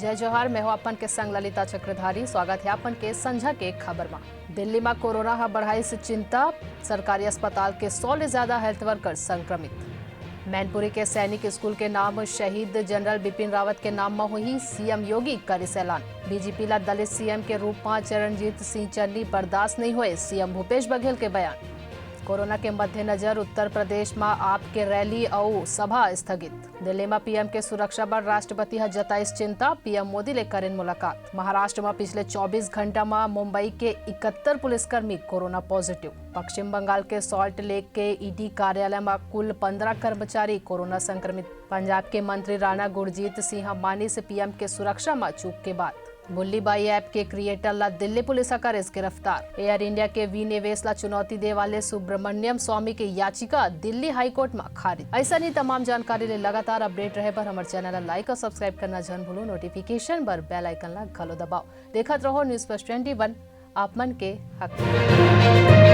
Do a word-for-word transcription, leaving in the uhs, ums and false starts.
जय जोहार, मैं हूं अपन के संग ललिता चक्रधारी। स्वागत है अपन के संझा के खबर मा। दिल्ली मा कोरोना ह बढ़ाइस चिंता, सरकारी अस्पताल के सौ ले ज्यादा हेल्थ वर्कर संक्रमित। मैनपुरी के सैनिक स्कूल के नाम शहीद जनरल बिपिन रावत के नाम म होही, सीएम योगी करिस ऐलान। बीजेपी ला दलित सीएम के रूप म चरणजीत सिंह चन्नी बर्दाश्त नहीं होए, सीएम भूपेश बघेल के बयान। कोरोना के मद्देनजर उत्तर प्रदेश म आप के रैली अउ सभा स्थगित। दिल्ली म पीएम के सुरक्षा बर राष्ट्रपति ह जताइस चिंता, पीएम मोदी ले करेन मुलाकात। महाराष्ट्र म पिछले चौबीस घंटा म मुंबई के इकहत्तर पुलिसकर्मी कोरोना पॉजिटिव। पश्चिम बंगाल के सॉल्ट लेक के ईडी कार्यालय म कुल पंद्रह कर्मचारी कोरोना संक्रमित। पंजाब के मंत्री राणा गुरजीत सिंह मानिस पीएम के सुरक्षा म चूक के बात। गुल्ली बाई ऐप के क्रिएटर ला दिल्ली पुलिस ह करिस गिरफ्तार। एयर इंडिया के विनिवेश ला चुनौती दे वाले सुब्रमण्यम स्वामी के याचिका दिल्ली हाईकोर्ट म खारिज। ऐसा ही तमाम जानकारी ले लगातार अपडेट रहे बर हमर चैनल ला लाइक और सब्सक्राइब करना झन भूलू। नोटिफिकेशन बर बेल आइकन ला घलो दबाओ। देखत रहो न्यूज प्लस ट्वेंटी वन, आप मन के हक।